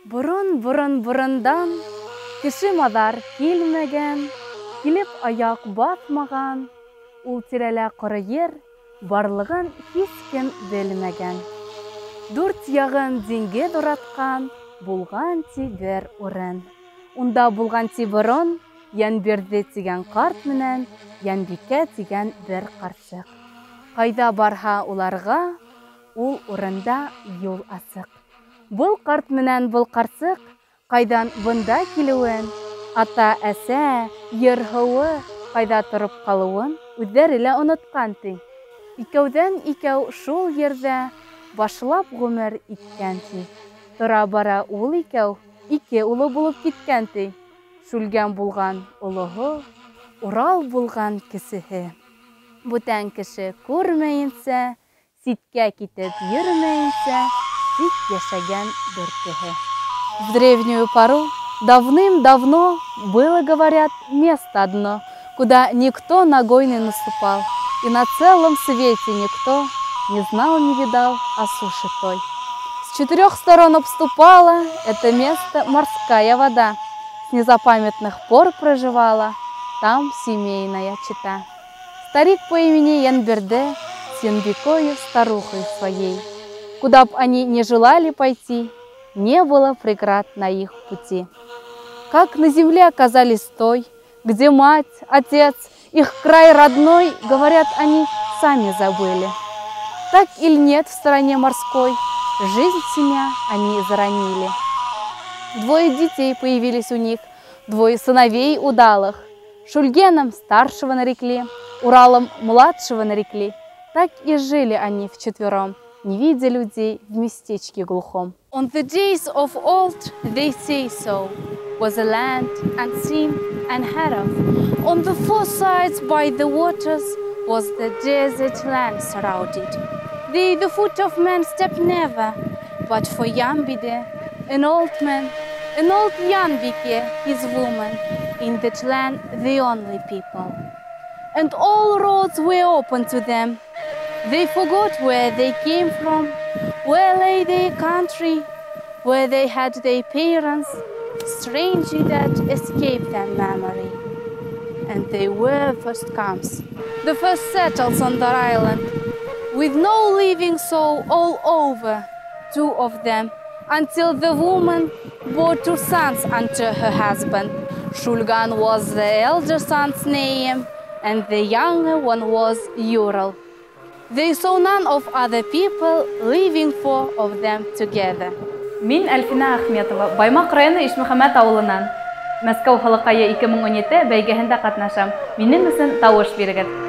Борон-борон борондан кеше маҙар килмәгән, килеп аяҡ баҫмаған, ул тирәлә ҡоро ер барлығын һис кем белмәгән. Дүрт яғын диңгеҙ уратҡан, булған ти бер урын. Унда булған ти борон Йәнбирҙе тигән ҡарт менән Йәнбикә тигән бер ҡарсыҡ. Ҡайҙа барһа уларға, ул урында юл асыҡ. Был ҡарт менән был ҡарсыҡ ҡайҙан бында килеүен, ата-әсә, ер-һыуы ҡайҙа тороп ҡалыуын үҙҙәре лә онотҡан ти. Икәүҙән икәү шул ерҙә башлап ғүмер иткән ти. Тора-бара ул икәү ике улы булып киткән ти. Шүлгән булған олоһо, Урал булған кесеһе. Бүтән кеше күрмәйенсә, ситкә китеп йөрөмәйенсә, тик йәшәгән дүртеһе. В древнюю пору давным-давно было, говорят, место одно, куда никто ногой не наступал, и на целом свете никто не знал, не видал о суше той. С четырех сторон обступала это место морская вода. С незапамятных пор проживала там семейная чета. Старик по имени Янберде с Янбекою, старухой своей. Куда б они не желали пойти, не было преград на их пути. Как на земле оказались той, где мать, отец, их край родной, говорят, они сами забыли. Так или нет, в стране морской жизнь семья они заронили. Двое детей появились у них, двое сыновей удалых. Шульгеном старшего нарекли, Уралом младшего нарекли. Так и жили они вчетвером, не видя людей в местечке глухом. On the days of old, they say so, was a land unseen and unheard of. On the four sides by the waters was the desert land surrounded. There the foot of man stepped never, but for Yambide, an old man, an old Yanbike, his woman, in that land the only people. And all roads were open to them. They forgot where they came from, where lay their country, where they had their parents. Strangely that escaped their memory. And they were first comes, the first settlers on the island, with no living soul all over, two of them, until the woman bore two sons unto her husband. Shulgan was the elder son's name, and the younger one was Ural. They saw none of other people, living four of them together. Мин Әлфинә Ахметова, Баймаҡ районы Ишмөхәмәт ауылынан. Мәскәү һылыҡайы 2017 бәйгеһендә ҡатнашам. Минең өсөн тауыш бирегеҙ.